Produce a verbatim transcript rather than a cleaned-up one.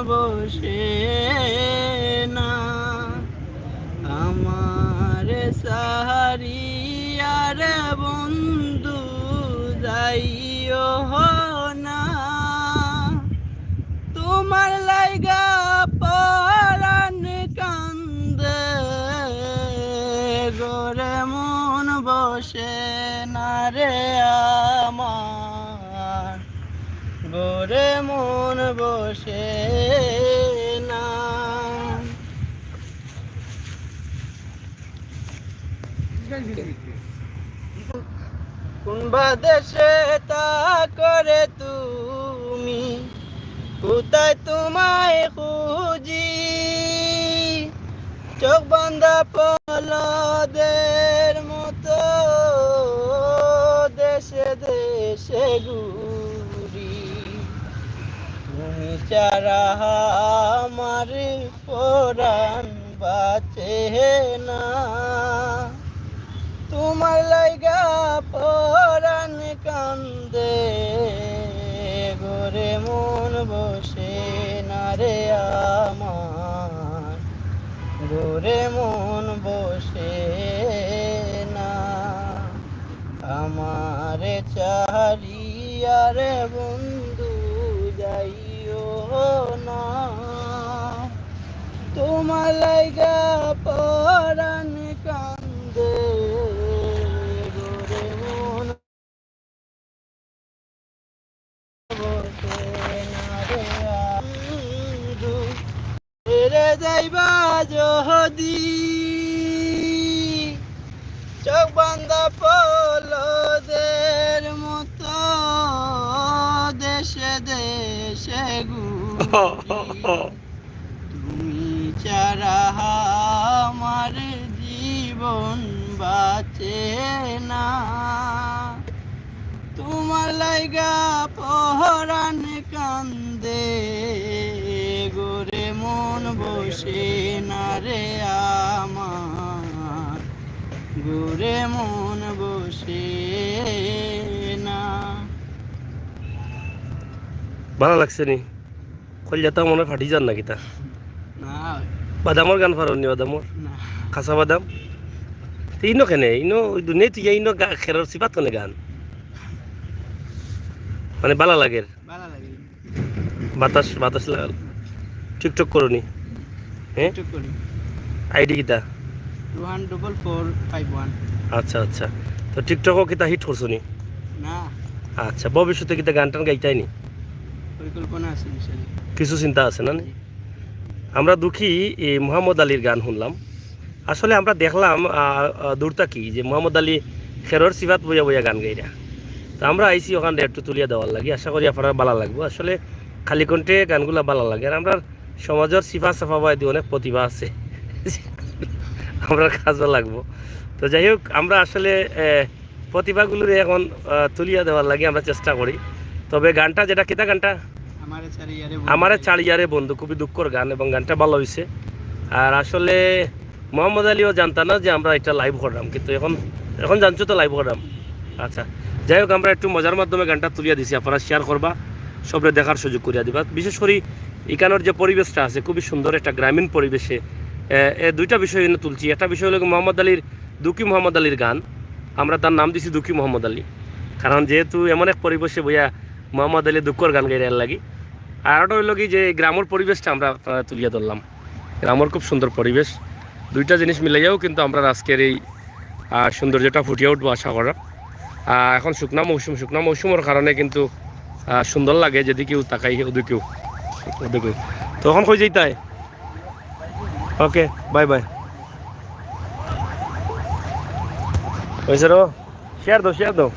বসে না। আমার সাহারিয়ার বন্ধু যাইও না। তোমার লাইগা পরাণ কান্দে, ঘরে মন বসে না রে আমার, ঘরে মন বসে না। কোন বা দেশে তা করে তুমি, কোথায় তোমায় খুঁজি? চোখ বান্ধা পলদের মতো দেশে দেশে ঘুরি। তুমি ছাড়া আমার পরাণ বাঁচে না। তোমার লাইগা পরাণ কান্দে, ঘরে মন বসে না রে আমার, ঘরে মন বসে না। আমারে ছাড়িয়া রে বন্ধু যাইও না। তোমার লাইগা পরাণ কান্দে, ঘরে মন বসে না রে বন্ধু। ছেড়ে যাইবা যদি চোখ বান্ধা পলদের মতো দেশে দেশে ঘুরি। তুমি ছাড়া আমার জীবন বাঁচে না। তোমার লাইগা পরাণ কান্দে, ঘরে মন বসে না রে আমার, ঘরে মন বসে না। ভালা লাগছে নি? কইলজাটা মনে ফাটি যার না কিতা? না। বাদামর গান পারো নি, বাদামর? না। কাঁচা বাদাম? তে ইনো কেনে? ইনো ওই দুনিয়া তুই ইনো গা-, খেরর সিফাত কেনে গান? মানে ভালা লাগের? ভালা লাগে। বাতাস, বাতাস লাগাল। TikTok করো নি? হ্যাঁ? TikTok করি। ID কিতা? Two one double four five one। আচ্ছা, আচ্ছা। তো TikTok-ও কিতা hit করছো নি? না। আচ্ছা, ভবিষ্যতে কিতা গান টান গাইতায় নি? পরিকল্পনা আছে ইনশাআল্লাহ। কিছু চিন্তা আছে না নি? জি। আমরা দুঃখী এই মোহাম্মদ আলীর গান শুনলাম। আসলে আমরা দেখলাম, আহ, আহ, দূর থাকি যে মোহাম্মদ আলী খেরর সিফাত বইয়া বইয়া গান গাইরা। তো আমরা আইছি ওখান একটু তুলিয়া দেওয়ার লাগি, আশা করি আপনারা ভালা লাগবো। আসলে খালি কণ্ঠে গানগুলা ভালা লাগে। আর আমরার সমাজর সিফা সাফা বায়দি অনেক প্রতিভা আছে, আমরার কাজও লাগবো। তো যাই হোক, আমরা আসলে, আহ, প্রতিভাগুলোরে এখন, আহ, তুলিয়া দেওয়ার লাগি আমরা চেষ্টা করি। তবে গানটা যেটা, কিতা গানটা? আমারে ছাড়িয়া রে বন্ধু। আমারে ছাড়িয়া রে বন্ধু, খুবই দুঃখর গান এবং গানটা ভালা অইছে। আর আসলে মোহাম্মদ আলীও জানতা না যে আমরা এটা live করলাম, কিন্তু এখন, এখন জানছো তো live করলাম। আচ্ছা, যাই হোক, আমরা একটু মজার মাধ্যমে গানটা তুলিয়া দিছি, আপনারা share করবা, সবরে দেখার সুযোগ করিয়া দিবা। বিশেষ করি ইকানোর যে পরিবেশটা আছে, খুবই সুন্দর একটা গ্রামীণ পরিবেশে। এ, এ দুইটা বিষয় এনে তুলছি। একটা বিষয় হলো গি মোহাম্মদ আলীর, দুঃখী মোহাম্মদ আলীর গান, আমরা তার নাম দিছি দুঃখী মোহাম্মদ আলী, কারণ যেহেতু এমন এক পরিবেশে বইয়া মোহাম্মদ আলী দুঃখর গান গাইরা এর লাগি। আর ওটা হইলো কি যে গ্রামর পরিবেশটা আমরা, আহ, তুলিয়া ধরলাম। গ্রামর খুব সুন্দর পরিবেশ। দুইটা জিনিস মিলাইয়াও কিন্তু আমরা আজকের এই, আহ, সৌন্দর্যটা ফুটিয়ে উঠবো আশা করা। আহ, এখন শুকনা মৌসুম, শুকনা মৌসুমর কারণে কিন্তু, আহ, সুন্দর লাগে, যদি কেউ তাকাই ওদিকেও, ওদিকেও। তো এখন কই যাইতায়? OK, bye bye। হয়েছে রো? Share দাও, share দাও।